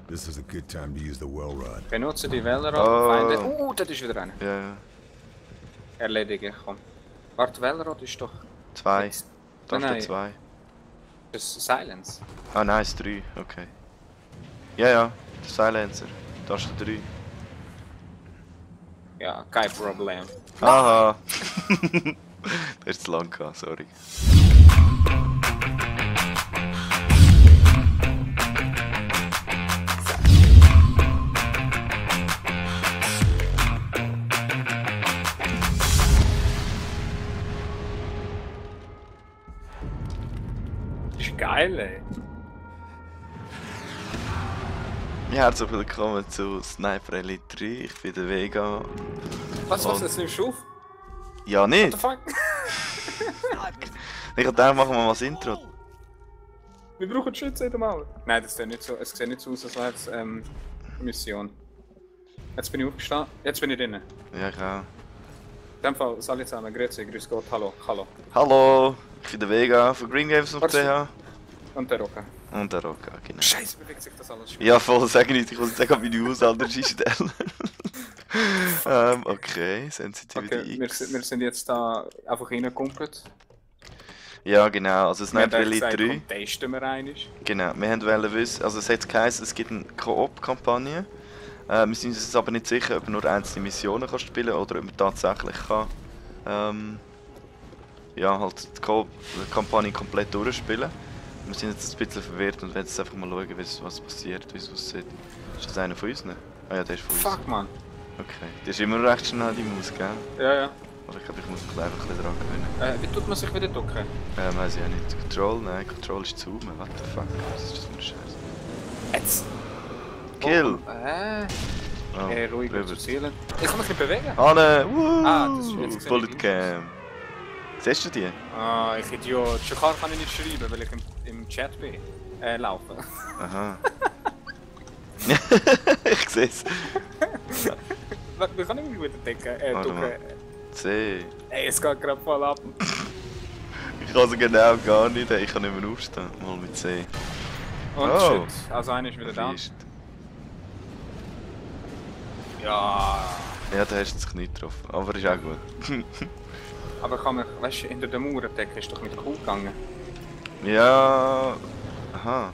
This is a good time to use the well rod. Benutze die Wellenrad, Feinde. Das ist wieder einer. Ja, ja. Erledigen, komm. Warte, Wellenrad ist doch... 2. Nein, Taste 2. Das ist Silence. Ah, nein, ist 3. Okay. Ja, ja. Der Silencer. Taste 3. Ja, kein Problem. Aha. Das ist zu lang gehabt, sorry. Das ist geil, ey. Ja, herzlich willkommen zu Sniper Elite 3. Ich bin der Vega. Was, das nimmst du auf? Ja, nicht? What the fuck? Ich dachte, machen wir mal das Intro. Wir brauchen Schütze in der Mauer. Nein, das sieht nicht so, es sieht nicht so aus, als wäre es Mission. Jetzt bin ich aufgestanden, jetzt bin ich drinnen. Ja, ich auch. In dem Fall, alle zusammen, grüezi, grüß Gott, hallo, hallo. Hallo, ich bin der Vega von greengames.ch. Und der Rocker. Und der Rocker, genau. Scheiße, bewegt sich das alles schon. Ja, voll, sag nicht, ich muss jetzt sagen, meine Hausalter stellen. Okay, Sensitivity Okay, X. wir sind jetzt da einfach reingekumpelt. Ja, genau, also Sniper Elite 3. Komm, testen wir einig. Genau, wir wollten wissen, also es hat geheißen, es gibt eine Koop-Kampagne. Wir sind uns aber nicht sicher, ob man nur einzelne Missionen kann spielen oder ob man tatsächlich kann, ja, halt die Koop-Kampagne komplett durchspielen. Wir sind jetzt ein bisschen verwirrt und werden jetzt einfach mal schauen, was passiert, wie es aussieht. Ist das einer von uns? Ah ja, der ist von uns. Fuck, man. Okay, der ist immer recht schnell, die Maus, gell? Ja, ja. Oder ich glaube, ich muss mich einfach ein bisschen dran gewöhnen. Wie tut man sich wieder drücken? Weiß ich auch nicht. Control? Nein, Control ist zoomen. What the fuck? Was ist das für ein Scheiß? Jetzt! Kill! Oh, ruhig drüber. zu zielen. Ich kann mich nicht bewegen. Anne! Woo! Ah, das ist jetzt gesehen, Bullet die Cam. Siehst du die? Ah, ich Idiot. Schakar kann ich nicht schreiben, weil ich im Chat bin. Laufen. Aha. Ich seh's. Wie kann ich mich wieder decken? Warte mal. Drücken. C. Ey, es geht gerade voll ab. Ich kann sie genau gar nicht. Ich kann nicht mehr aufstehen. Mal mit C. Und Oh. shit. Also einer ist wieder da. Verfiest. Ja. Ja, da hast du sich nicht getroffen. Aber ist auch gut. Aber kann man, weißt du, hinter der Mauer decken ist doch mit Kuh gegangen. Ja. Aha.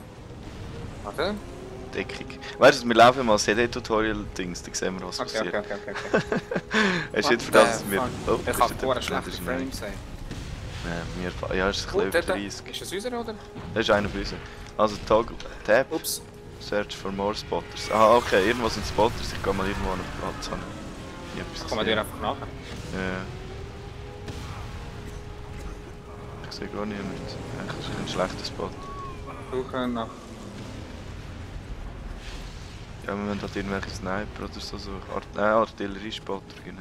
Warte. Deckung. Weißt du, wir laufen mal CD-Tutorial-Dings, da sehen wir, was passiert. Okay. Hast du nicht für das, dass wir... Oh, ich habe vorher schlechte Frames sehen. Ja, ist ein bisschen 30. Ist das unser oder? Das ist einer von uns. Also Toggle, Tab, Ups. Search for more Spotters. Ah, okay, irgendwo sind Spotters, ich gehe mal irgendwo an den Platz haben. Kann man dir einfach nachher? Ja. Ich sehe gar niemanden. Eigentlich ist es ein schlechter Spot. Suchen nach... Ja, wir müssen halt irgendwelche Sniper oder so suchen. Artilleriespotter, genau.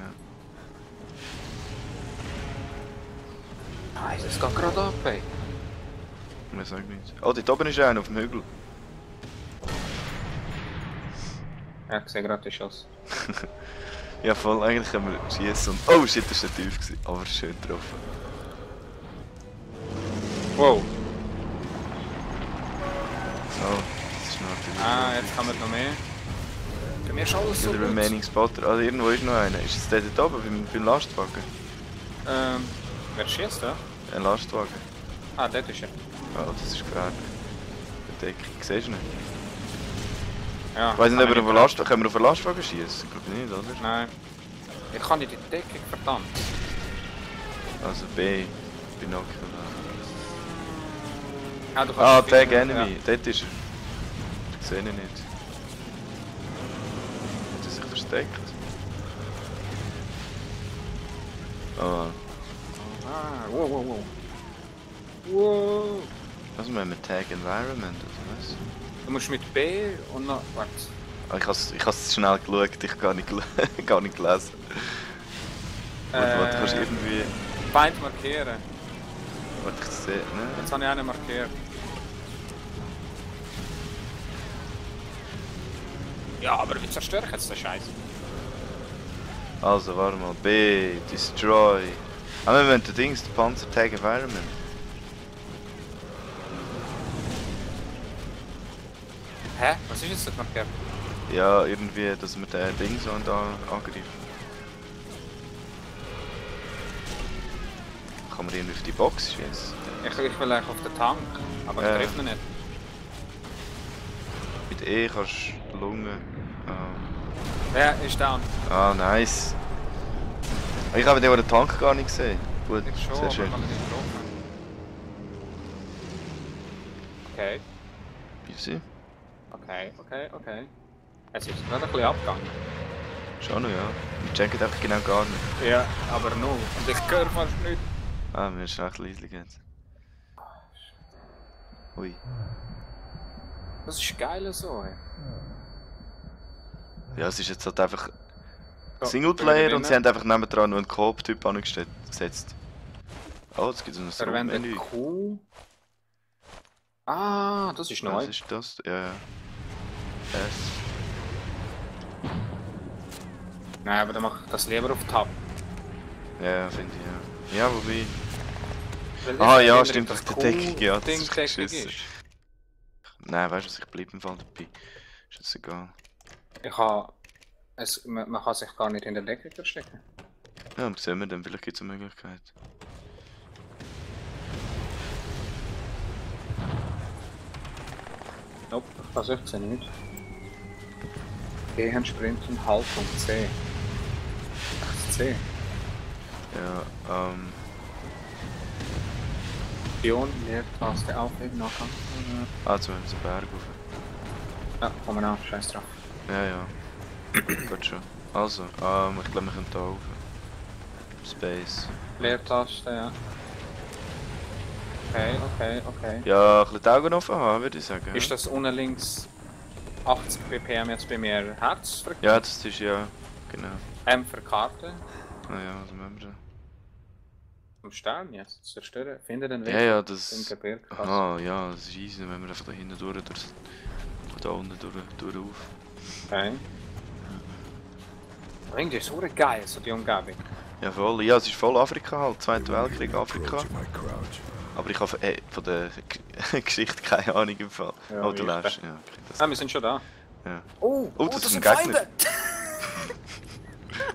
Nein, das geht gerade ab, ey. Ich sag nichts. Oh, dort oben ist einer auf dem Hügel. Ja, ich sehe gerade den Schuss. Ja, voll, eigentlich können wir schießen und... Oh shit, das war nicht tief gewesen, aber schön getroffen. Wow. Oh, das ist noch Artillerie. Ah, jetzt kann man noch mehr. Bei mir ist alles so Der gut. Remaining Spotter. Also irgendwo ist noch einer. Ist es der dort oben beim Lastwagen? Wer schießt da? Ein Lastwagen. Ah, dort ist er. Oh, das ist gefährlich. Bedeckung. Siehst du nicht? Ja. Ich weiss nicht, kann ob wir ich auf einen Lastwagen... Können wir auf einen Lastwagen schießen? Ich glaube nicht, oder? Nein. Ich kann nicht in die Deckung, verdammt. Also B. Binocular. Ah, du kannst Ah, nicht Tag finden. Enemy. Dort ist er. Ich sehe ihn nicht. Hat er sich versteckt? Oh. Ja. Ah, wow. Wow. Was meinen wir? Tag Environment oder was? Du musst mit B und noch... Warte. Ah, ich has schnell geschaut, ich gar nicht, gar nicht gelesen. Warte, kannst du irgendwie... Feind markieren. Warte, ich sehe... Ne? Jetzt habe ich einen markiert. Ja, aber wie zerstöre ich jetzt den Scheiß? Also, warte mal. B, Destroy. Ah, wir wollen den Dings, den Panzer Tag Environment. Hä? Was Was ist jetzt das noch gehabt? Ja, irgendwie, dass wir den Ding so da angreifen. Kann man irgendwie auf die Box schießen? Ich will eigentlich auf den Tank, aber ich treffe ihn nicht. Mit E kannst du Lunge. Ja, ist down. Ah, nice. Ich habe den Tank gar nicht gesehen. Gut, Ich schon, sehr aber schön. ich kann ihn nicht getroffen. Okay, Easy. okay. Es ist gerade ein bisschen abgegangen. Schon noch, ja. Wir checken einfach genau gar nicht. Ja, aber nur. Und ich höre fast nichts. Ah, wir sind echt leise jetzt. Ui. Das ist geil so, ey. Ja, es ist jetzt halt einfach So, Singleplayer für und sie haben einfach nebendran noch einen Coop-Typ angesetzt. Oh, jetzt gibt es noch ein Verwende Menü. Q. Ah, das ist neu. Was ist das? Ja. S. Nein, aber dann mache ich das lieber auf Tab. Ja, finde ich, ja. Ja, wobei. Weil Ah ich ja, erinnere, stimmt, dass auf der Deckung, ja, das Ding ist Deckung geschissen. ist. Nein, weißt du was, ich bleibe im Fall dabei. Ist jetzt egal. Ich habe... Man kann sich gar nicht in der Deckung verstecken. Ja, und sehen wir dann, vielleicht gibt es eine Möglichkeit. Nope, das ich sehe nicht. Gehen, Sprinten, Haltung, C. Ach, C. Ja, Option, Leertaste aufheben, nachher. also wir müssen den Berg rauf. Ja, komm mal an, scheiß drauf. Ja, ja. Gut schon. Also, ich glaube, wir können da rauf. Space. Leertaste, ja. Okay. Ja, ein bisschen die Augen offen haben, würde ich sagen. Ist das unten links 80 BPM jetzt bei mir Herzfrequenz? Ja, das ist ja, genau. M für Karte. Naja, was machen wir da? Vom Stern jetzt zerstören. Finde den Weg Ja, ja, im das... Gebirge. Aha, ja, das ist easy, wenn wir einfach da hinten durch, von da unten durch auf. Okay. Irgendwie ist es geil, so die Umgebung. Ja, voll. Ja, es ist voll Afrika halt, Zweiter Weltkrieg, Afrika. Approach my crouch. Aber ich habe von der Geschichte keine Ahnung im Fall. Ja, Oh, du ich lebst, ja. Okay, das, Ah, wir sind schon da. ja. Oh, das ist ein Gegner.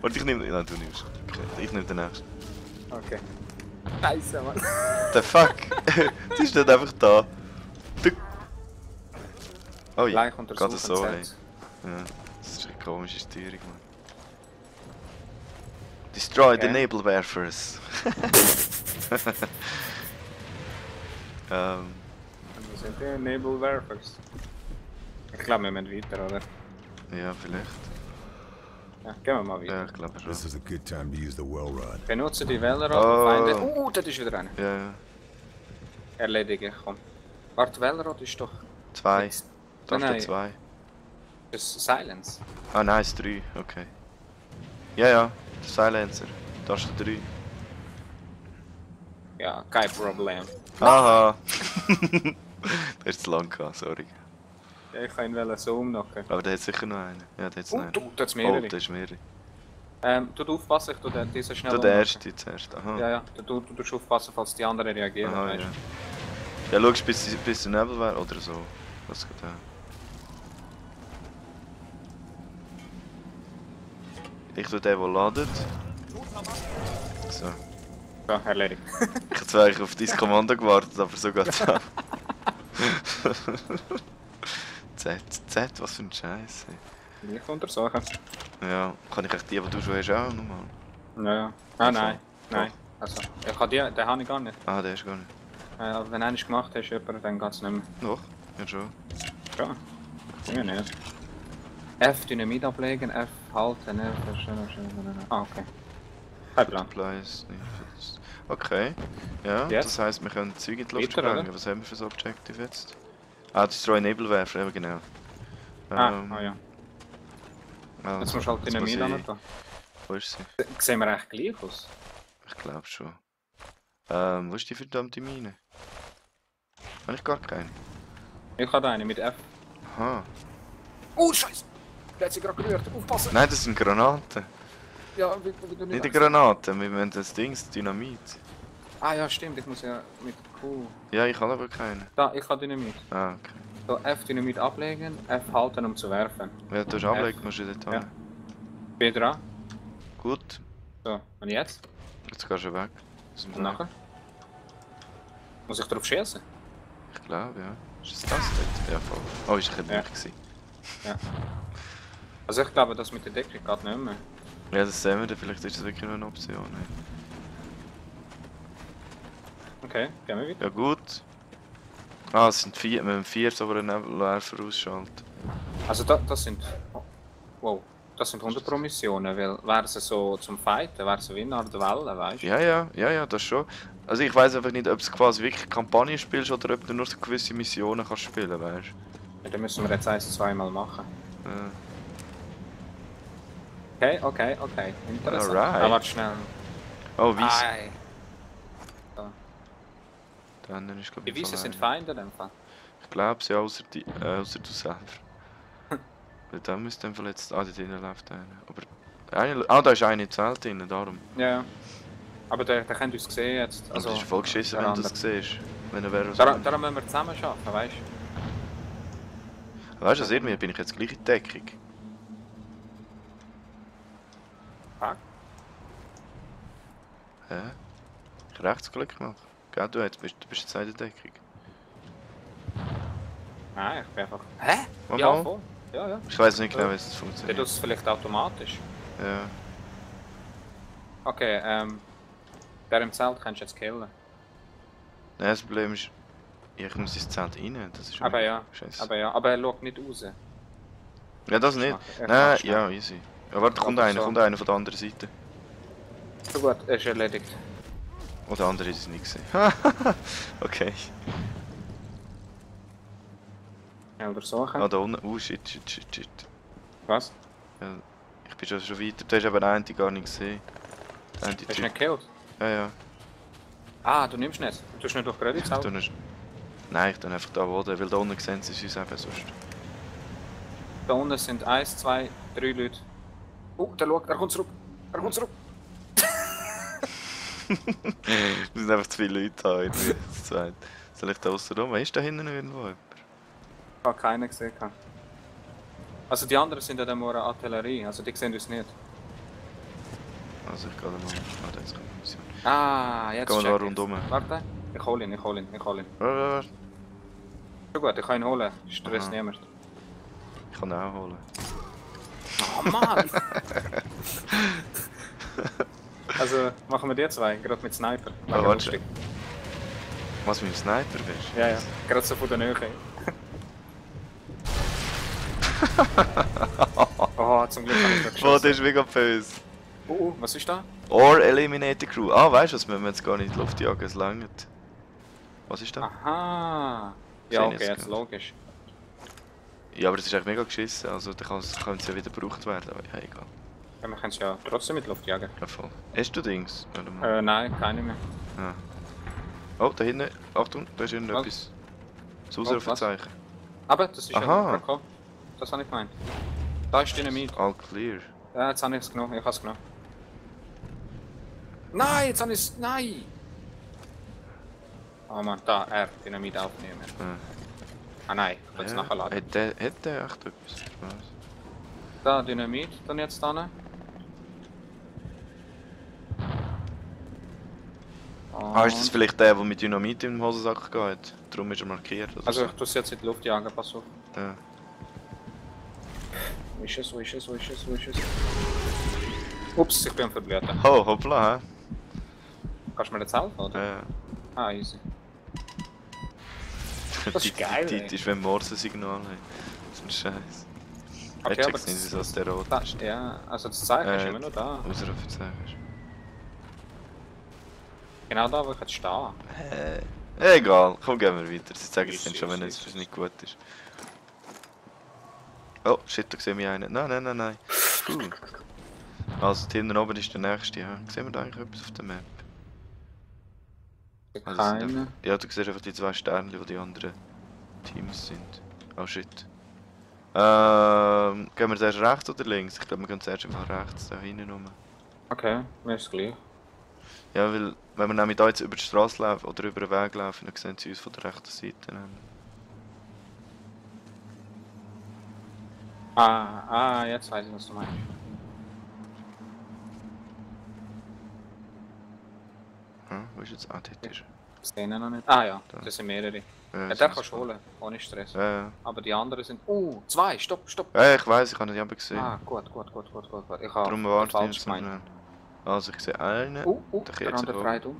Warte, ich nehme... Nein, du nimmst. Okay, ich nehme den nächsten. Okay. Scheiße, Mann. The fuck? Die ist nicht einfach da. Du... Oh ja, Gleich geht untersuchen. das so, Z. ey. Ja, das ist eine komische Steuerung, Mann. Destroy the Okay. Nebelwerfers. Wo sind die Nebelwerfers? Ich glaube, wir müssen weiter, oder? Ja, vielleicht. Ja, gehen wir mal Ja, weiter. ich glaube schon. This is a good time to use the well rod. Benutze die Wellenrad, Oh. Feinde... das ist wieder einer. Ja, ja. Erledigen, komm. Warte, Wellenrad ist doch... 2. Nein, Taste nein. 2. Das ist Silence. Ah, nice, 3. Okay. Ja, ja. Der Silencer. Taste 3. Ja, kein Problem. Aha. Der ist zu lang gehabt, sorry. Ja, ich kann ihn so umknocken. Aber der hat sicher noch einen. Ja, der hat noch einen. Du, da hat's Oh, mehrere. der ist mehrere. Du aufpassen, ich tu diese schnell Du der umknocken. erste zuerst. Aha. Ja, du musst aufpassen, falls die anderen reagieren. Aha, weißt ja. du. Ja, schau, bis der Nebel wäre oder so. Was geht da? Ich tue den, der ladet. So. So, erledigt. Ich habe zwar eigentlich auf dein Kommando gewartet, aber so geht's auch. Z, was für ein Scheiß. Ich untersuchen. Ja, kann ich echt die du schon hast, auch nochmal? Ja. Ah, nein. Also, ich habe den habe ich gar nicht. Ah, der ist gar nicht. Aber wenn einer gemacht hast, jemand, dann geht es nicht mehr. Doch, ja schon. Ja. Ja, nicht. F Dynamit ablegen, F halten, F Ah, okay. Kein Plan. Supplies, nicht für das. Okay, ja, Jetzt? das heisst, wir können Zeug in die Luft Weiter, sprengen. oder? Was haben wir für ein Objective jetzt? Ah, Destroy Nebelwerfer, eben genau. Ja. Also, Jetzt musst du halt Dynamit muss ich- an. Wo ist sie? Sehen wir echt gleich aus? Ich glaube schon. Wo ist die verdammte Mine? Habe ich gar keine. Ich habe eine mit F. Aha. Oh, Scheiße! Der hat sich gerade gerührt, aufpassen! Nein, das sind Granaten. Ja, wie du Nicht die Granaten, wir meinen das Ding, das Dynamit. Ah ja, stimmt, ich muss ja mit Q. Ja, ich habe aber keine. Da, ich habe Dynamit. Ah, okay. So, F Dynamit ablegen, F halten um zu werfen. Ja, du hast ablegen, musst du dort Ja. hin. Bin dran. Gut, So, und jetzt? jetzt gehst du weg. Sind wir Und nachher? Muss ich drauf schießen? Ich glaube, ja. Ist es das dort? Ja, voll. Oh, ist ein bisschen Ja. ruhig gewesen. Also ich glaube, das mit der Deckung geht nicht mehr. Ja, das sehen wir dann. Vielleicht ist das wirklich noch eine Option. Ne? Okay, gehen wir wieder. Ja, gut. Ah, es sind 4. Wir haben 4 so einen Nebelwerfer ausschalten. Also das sind... Oh, wow. Das sind 100 Pro Missionen, weil wäre es so zum Fighten, wäre es wie eine Art Welle, weißt du? Ja, das schon. Also ich weiß einfach nicht, ob du quasi wirklich Kampagne spielst oder ob du nur so gewisse Missionen kannst spielen, weißt du? Ja, dann müssen wir jetzt 1-2 Mal machen. Ja. Okay. Interessant. Alright. Aber warte schnell. Oh, Weiss. Ei. Der andere ist, glaub Die ich, Weißen sind alleine. Feinde in dem Fall. Ich glaube sie, außer du selber. Weil der müsste dann verletzt. Ah, da drinnen läuft einer. Aber da ist einer im Zelt drin, darum. Ja. Aber der kennt uns sehen jetzt. Also, das ist voll geschissen, der wenn du das andere. siehst. Wenn er wäre. Darum müssen wir zusammen arbeiten, weißt du? Weißt du, irgendwie bin ich jetzt gleich in Deckung. Fuck. Hä? Ich Rechtsklick gemacht. Gell, du bist jetzt in der Deckung. Nein, ich bin einfach... Hä? Mal. Ja, voll. Ja. Ich weiß nicht genau, Ja. wie es Der funktioniert. tut es vielleicht automatisch. Ja. Okay, der im Zelt kannst du jetzt killen. Nein, das Problem ist, ich muss ins Zelt rein. Das ist Aber ja, Scheiße. aber er schaut nicht raus. Ja, das nicht. Er Nein, macht schnell. ja, easy. Ja, warte, kommt Aber einer, so. kommt einer von der anderen Seite. So gut, er ist erledigt. Und der andere ist es nicht gesehen. Okay. Schnell durchsuchen. Ah, da unten. Shit. Was? Ja, ich bin schon weiter. Du hast aber den einen gar nicht gesehen. Der eine Hast du Typ. nicht gekillt? Ja. Ah, du nimmst nicht. Du tust nicht durch Credits Ich tue nicht. Nein, ich tue einfach da wo, weil da unten sehen sie uns eben sonst. Da unten sind 1, 2, 3 Leute. Oh, der schaut, er kommt zurück. Es sind einfach zu viele Leute da irgendwie. Das zweit. Soll ich da aussen rum? Ist da hinten noch irgendwo jemand? Ich habe keinen gesehen. Also die anderen sind ja dann nur eine Artillerie, also die sehen uns nicht. Also ich gehe da mal. Ah, da ist keine Mission. Ah, jetzt Gehen wir da check ich's. rundum. Warte, ich hole ihn. Warte. Schon gut, ich kann ihn holen. Stress Aha. niemand. Ich kann ihn auch holen. Oh Mann! Also machen wir die zwei, gerade mit Sniper. Oh, Mega warte. lustig. Was mit dem Sniper bist? Ja, gerade so von der Nähe. Oh, zum Glück habe ich das Boah, das geschossen. ist mega böse. Oh, was ist da? Or eliminate the crew. Ah, weißt du, das müssen wir jetzt gar nicht in die Luft jagen, es langt. Was ist da? Aha! Ja, Sehen okay, jetzt jetzt gerade. logisch. Ja, aber das ist echt mega geschissen, also da kann es ja wieder gebraucht werden, aber ja, egal. Ja, wir können es ja trotzdem mit Luft jagen. Ja, voll. Hast du Dings? Warte mal. Nein, keine mehr. Ja. Oh, da hinten, Achtung, da ist irgendetwas. Das Oh, Ausrufezeichen. Aber das ist Aha. ja gekommen. Das habe ich gemeint. Da ist Dynamit. All clear. Ja, jetzt habe ich es genommen. Ich habe es genommen. Nein, jetzt habe ich es. Nein! Oh Mann, da, Dynamit aufnehmen. Ja. Ah nein, ich will es nachher laden. Hat der echt etwas? Was? Da, Dynamit, dann jetzt da. Ah, ist das vielleicht der mit Dynamit im Hosensack geht? Darum ist er markiert. Oder Also so. ich tue es jetzt in die Luft jagen, pass auf. Ja. Wo ist es? Ups, ich bin verblüht. Oh, hoppla, hä? Kannst du mir jetzt helfen, oder? Ja. Ah, easy. Das ist geil, Die ey. ist, wenn Morse-Signal haben. So ein Scheiß. Okay, Jetzt aber sehen sie das, so aus der Rot. das, ja, also das Zeichen ist immer noch da. Ausrufezeichen. Genau da, wo ich jetzt stehe. Egal, komm, gehen wir weiter. Sie sagen es Ist, dann schon, wenn ist, es nicht gut ist. Oh, shit, da sehen wir einen. Nein. Also, hinten oben ist der nächste, ja. Sehen wir da eigentlich etwas auf der Map? Also, das sind Keine. einfach- ja, du siehst einfach die zwei Sterne, wo die anderen Teams sind. Oh shit. Gehen wir zuerst rechts oder links? Ich glaube, wir gehen zuerst einfach rechts, da hinten rum. Okay, mir ist gleich. Ja, weil, wenn wir nämlich da jetzt über die Straße laufen oder über den Weg laufen, dann sehen sie uns von der rechten Seite. Jetzt weiß ich, was du meinst. Hm, wo ist jetzt? Ah, dort ist er. Ich sehe ihn noch nicht. Ah ja, Da. das sind mehrere. Ja, Ja, das der ist kannst du gut. holen, ohne Stress. Ja. Aber die anderen sind... zwei, stopp. Ja, ich weiß, ich habe ihn aber gesehen. Gut. Ich habe Darum warte ich falsch jetzt noch gemeint. schnell. Also, ich sehe einen. Der Der geht andere jetzt freit um.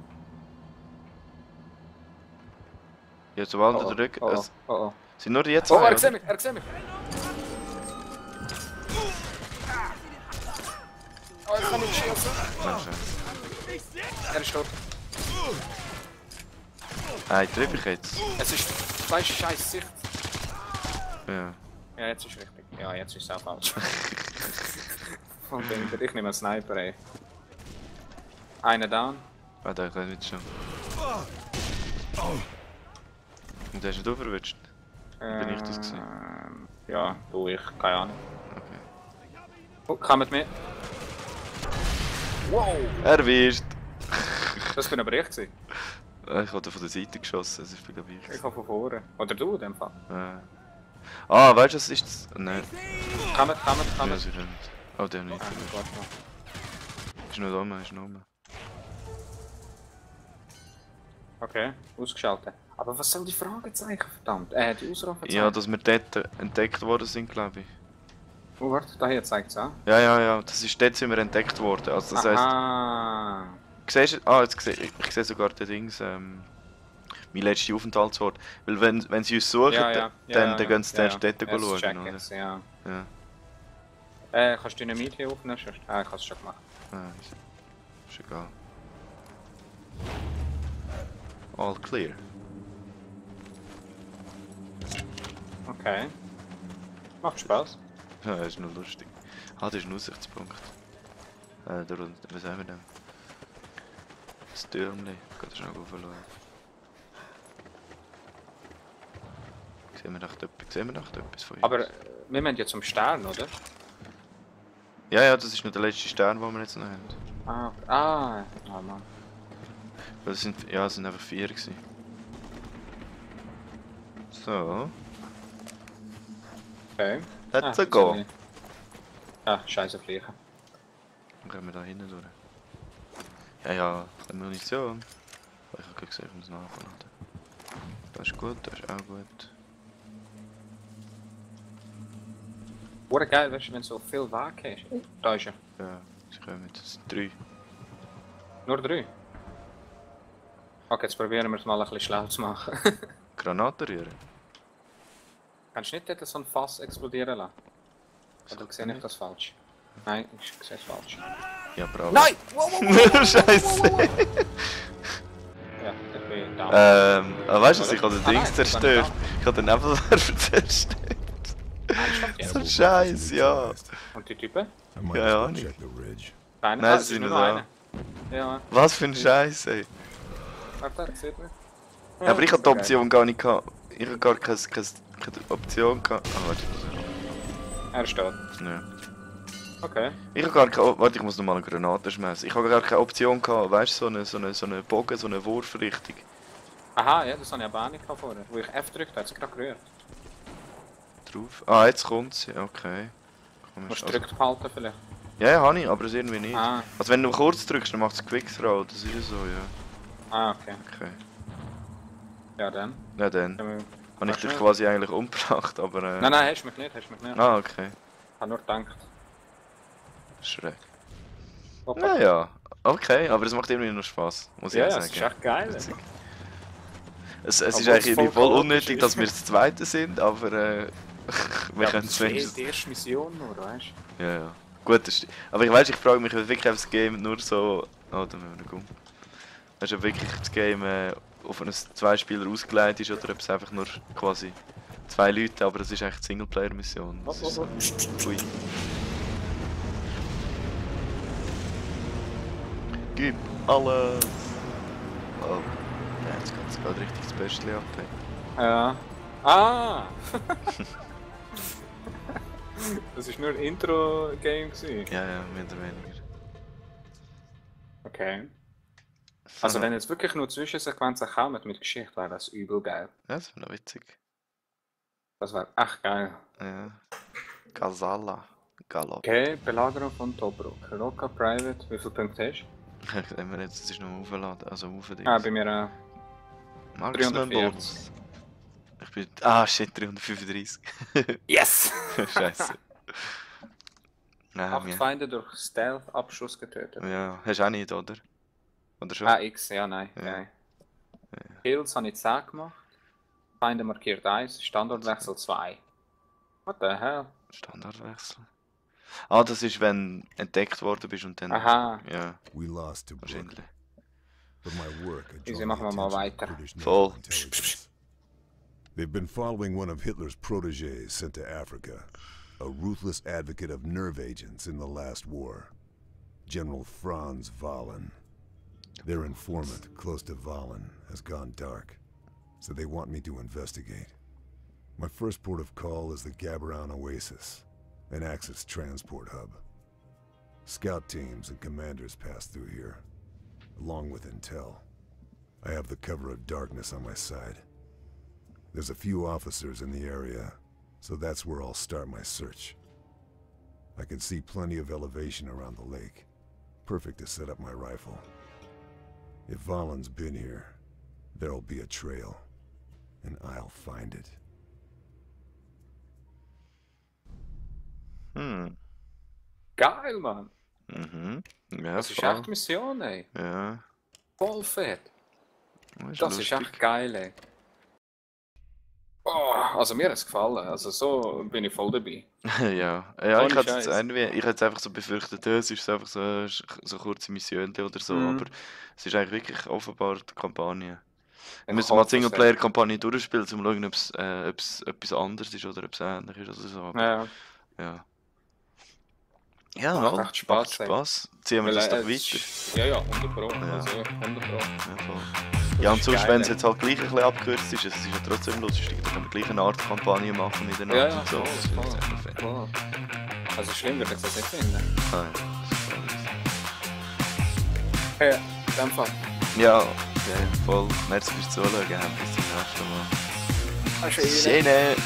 Ja, sobald er zurück. Es Oh. sind nur die Oh, zwei. er sieht mich! Oh, ich kann nicht schießen. Er ist tot. Nein, treffe ich jetzt. Es ist... Weißt du, scheiß Sicht. Ja. Ja, jetzt ist richtig. Ja, jetzt ist es auch falsch. Von dem, ich nehme einen Sniper, ey. Einer down. Ah, der kann nicht schon. Und der ist nicht verwünscht. Bin ich das gesehen? Ja, du, ich, keine Ahnung. Okay. Oh, kommt mit. Wow! Erwischt! Das bin aber ich gewesen. Ich habe von der Seite geschossen, das ist viel wichtig. Ich habe von vorne. Oder du in dem Fall. Ah, weißt du, was ist das? Nein. Kommt. Ja, sie rennt. Oh, der nicht. Warte mal. Ist noch oben, ist noch oben. Okay, ausgeschaltet. Aber was sind die Fragezeichen, verdammt? Die Ausrufezeichen. Ja, dass wir dort entdeckt worden sind, glaube ich. Oh, warte, da hier zeigt es an. Ja, das ist dort sind wir entdeckt worden. Also das heisst, Aha. siehst du, jetzt ich sehe sogar den Dings, mein letzter Aufenthaltsort. Weil wenn sie uns suchen, dann gehen sie zuerst dort schauen, oder? Ja. Ja. Kannst du Dynamit hier aufnehmen? Ich habe es schon gemacht. Ist egal. All clear. Okay. Macht Spaß. Ja, das ist nur lustig. Ah, das ist ein Aussichtspunkt. Was haben wir denn? Das Türmli. Ich kann schnell aufschauen. Sehen wir noch etwas von uns? Aber wir müssen ja zum Stern, oder? Ja, das ist nur der letzte Stern, den wir jetzt noch haben. Oh Mann. Weil es sind einfach 4 gewesen. So. Okay. Let's jetzt go. bin ich- scheiße fliegen. Dann gehen wir da hinten durch. Ja, Munition. Ich habe gesehen, ich muss nachladen. Das ist gut, das ist auch gut. Wurde geil, weißt du, wenn so viel Wagen ist. Da ist er. Ja, sie kommen mit. Das sind 3. Nur 3. Okay, jetzt probieren wir es mal ein bisschen schlau zu machen. Granaten rühren. Kannst du nicht dort so ein Fass explodieren lassen? Oder sehe ich das falsch? Nein, ich sehe es falsch. Ja, bravo. Nein! Wow! Scheiße! Ja, ich bin da. Weißt du, ich habe den Ah, Dings nein, zerstört. Ich habe den Nebelwerfer zerstört. So ein Scheiß, ja. Und die Typen? I might Ja, as ja, well nicht. check the ridge. Nein, Nein, es sie ist sind nur da. einer. Ja, Was für ein Scheiß, ey. warte, sieht man. Ja, aber ich hatte die Option gar nicht gehabt. Ich habe gar keine Option gehabt. Ah, warte. Er steht. Ja. Okay. Ich habe gar keine. Warte, ich muss nochmal eine Granate schmeißen. Ich habe gar keine Option gehabt, weißt du, so eine Bogen, so eine Wurfrichtung. Aha, ja, das habe ich aber auch nicht vorher. Wo ich F drückt, hat es gerade gerührt. Drauf. Ah, jetzt kommt sie, okay. Komm, Musst du also- drückt behalten vielleicht. Ja, habe ich, aber das irgendwie nicht. Ah. Also wenn du kurz drückst, dann macht es Quick Throw, das ist ja so, ja. Ah, okay. Okay. Ja, dann. Ja, dann. Können wir- Habe ich Machst dich du- quasi eigentlich umgebracht, aber Nein, hast du mich nicht, Ah, okay. Ich habe nur gedacht. Schreck. Hoppa. Naja, okay, aber es macht irgendwie noch Spaß, muss ich Ja, auch das ist sagen. echt geil. Es ist Obwohl eigentlich es irgendwie voll voll chaotisch unnötig, ist. dass wir das Zweite sind, aber wir Ja, können das es ist wenigstens. die erste Mission nur, weißt du? Ja. Gut, das stimmt. Aber ich weiß, ich frage mich, ob wirklich das Game nur so. Oh, da müssen wir noch um. Weißt du, ob wirklich das Game auf einen 2-Spieler ausgelegt ist oder ob es einfach nur quasi 2 Leute, aber das ist eigentlich die Singleplayer-Mission. Das ist so. Ui. Gib alles! Oh, ja, jetzt geht es gerade richtig das Beste ab. Ja. Ah! Das war nur ein Intro-Game. Ja, mehr oder weniger. Okay. Also wenn jetzt wirklich nur Zwischensequenzen kommen mit Geschichte, wäre das übel geil. Ja, das wäre noch witzig. Das wäre echt geil. Ja. Gazala. Galopp. Okay, Belagerung von Tobruk. Local Private, wie viele Punkte hast du? Sehen wir jetzt, es ist noch aufgeladen, also aufgeladen. Ah, bei mir auch. Maximum 304. Bolts. Ich bin... Ah, shit, 335. Yes! Scheiße. Nein, 8 Feinde durch Stealth-Abschuss getötet. Ja, hast du auch nicht, oder? Oder schon? Ah, X, ja, nein. Ja. Nein. Kills habe ich 10 gemacht. Feinde markiert 1, Standortwechsel 2. What the hell? Standardwechsel. Ah, das ist, wenn du entdeckt worden bist und dann... Aha. Ja, We lost to Brook, wahrscheinlich. but my work had Easy, drawn machen wir the mal attention of weiter. British Voll. naval intelligence. They've been following one of Hitler's protégés sent to Africa, a ruthless advocate of nerve agents in the last war, General Franz Wahlen. Their informant, close to Wahlen, has gone dark, so they want me to investigate. My first port of call is the Gabaran Oasis, an Axis transport hub. Scout teams and commanders pass through here, along with intel. I have the cover of darkness on my side. There's a few officers in the area, so that's where I'll start my search. I can see plenty of elevation around the lake. Perfect to set up my rifle. If Valen's been here, there'll be a trail, and I'll find it. Geil, Mann! Mhm. Ja, Das ist voll. echt Mission, ey. Ja. Voll fett. Das ist lustig. echt geil, ey. Oh, also mir hat es gefallen. Also so bin ich voll dabei. Ja, Ohne ich hätte jetzt Scheiß. irgendwie, ich hätte einfach so befürchtet, es ist einfach so kurze Mission oder so, Mhm. aber es ist eigentlich wirklich offenbar die Kampagne. Wir Ich müssen mal hoffe die es, Singleplayer-Kampagne durchspielen, um zu schauen, ob es etwas anderes ist oder ob es ähnlich ist oder so. Aber, Ja, ja. Ja, Macht mal, echt Spaß, macht ey. Spaß. Ziehen wir das doch weiter. Ja, ja, 100 Pro. Ja. Also 100 Pro. Ja, voll. Ja, und ist sonst, geil, wenn es ey. jetzt halt gleich ein bisschen abgekürzt ist, es ist ja trotzdem lustig, dann können wir gleich eine Art Kampagne machen miteinander Ja, ja, und so. voll, Das wird voll, echt noch fett. voll. Also schlimm würde ich das nicht finden. Ah, ja, das ist voll. Ja, in dem Fall. Ja, okay, voll. Merci fürs Zuschauen. Bis zum nächsten Mal. Schön. Schöne.